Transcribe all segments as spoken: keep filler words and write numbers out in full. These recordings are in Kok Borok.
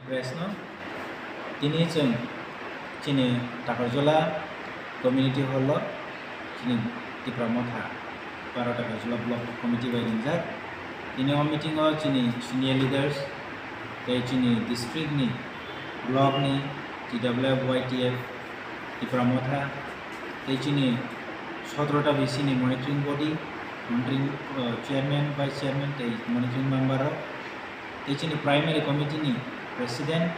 Press no tini chwng chini Takarjala community hall o chini Tipra Motha baro Takarjala block committee bai ringjak. Tini o meeting o chini senior leaders tei chini district ni, block ni, T W F, Y T F, Tipra Motha tei chini sotro ta bisi ni monitoring body, monitoring, uh, chairman, vice chairman tei monitoring member rok. Tei chini primary committee ni president,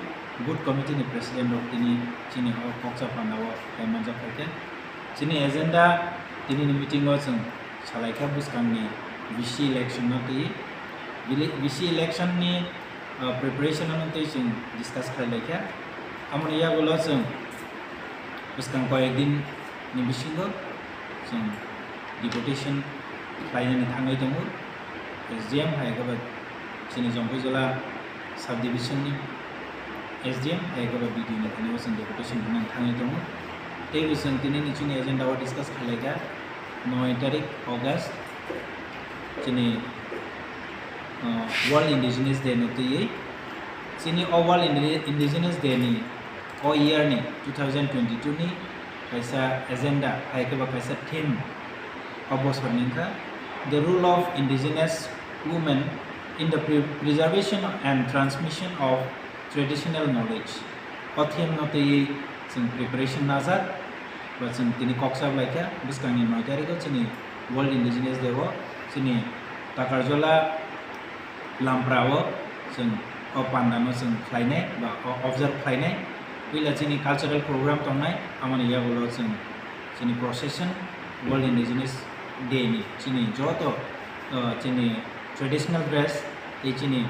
booth committee ni president rok tini chini o kokcha panda o kaimanjak phaikha. Chini agenda tini ni meeting o chwng salaikha bwskang ni V C election no twi, bili-, V C election ni, uh, preparation no twi chwng discuss khlailaikha. Amoni yagulo chwng bwskang koyek din ni bisingo chwng deputation khlainani thangwi tongo. S D M hai khe ba chini Jompuijala subdivision ni S D M hai khe ba B D O ni thani bo chwng deputation rwnani thangwi tongo. Tei bo chwng tini ni chini agenda o discuss khlaikha noi tarik August chini, uh, World Indigenous Day no twiwi. Chini o World Indi-, Indigenous Day ni o year ni two thousand twenty-two ni kaisa agenda, hai khe ba kaisa theme o bosor ni wngkha, "The role of indigenous women in the pre-, preservation and transmission of traditional knowledge." O theme no twiwi chwng preparation najak, ba chwng tini koksa blaikha bwskangni noi tarikh o chini World Indigenous Day o chini Takarjala Lampra o chwng o panda no chwng khlainai ba o observe khlainai. Puila chini cultural program tongnai, amoni yagulo chwng chini procession, World Indigenous Day ni chini joto, uh, chini traditional dress tei chini,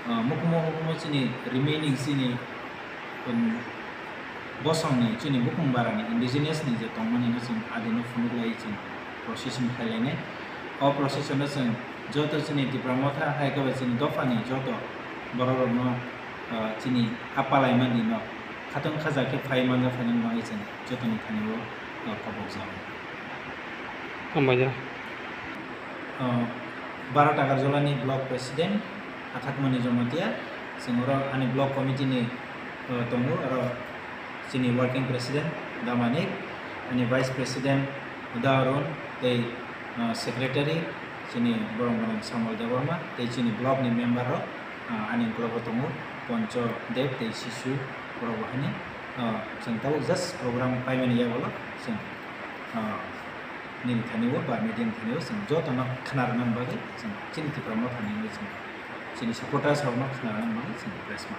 uh, mukumu mukumu chini remaining chini um, bosongni chini bukung barani indigenous ni je tongmani no chwng adino phunuk lai chwng procession khlai lainai. O procession o chwng joto chini Tipra Motha hai khe ba chini dophani joto borok rokno, ah, chini ha palai mani no khatong khaja khe phai manja phainani bagwi chwng jotoni thani o, ah, kobok jago. Hambai ya. Ah, Baro Takarjala ni block president Hathakmani Jamatia, chwng oro ani block committee ni, uh, tongo, oro chini working president Da Manik, ani vice president Da Arun, tei, uh, secretary chini borok borok Samuel Debbarma, tei chini block ni member rok, uh, ani ukulok o tongo Poncho Deb tei Sisu, borok bo haino, uh, chwng tabuk just program paimani yagulo chwng, uh, nini thani o ba media ni thani o chwng joto no khna rwna bagwi chwng chini Tipra Motha ni wngwi chwng chini supporters rok no khna rwna bagwi chwng press ma.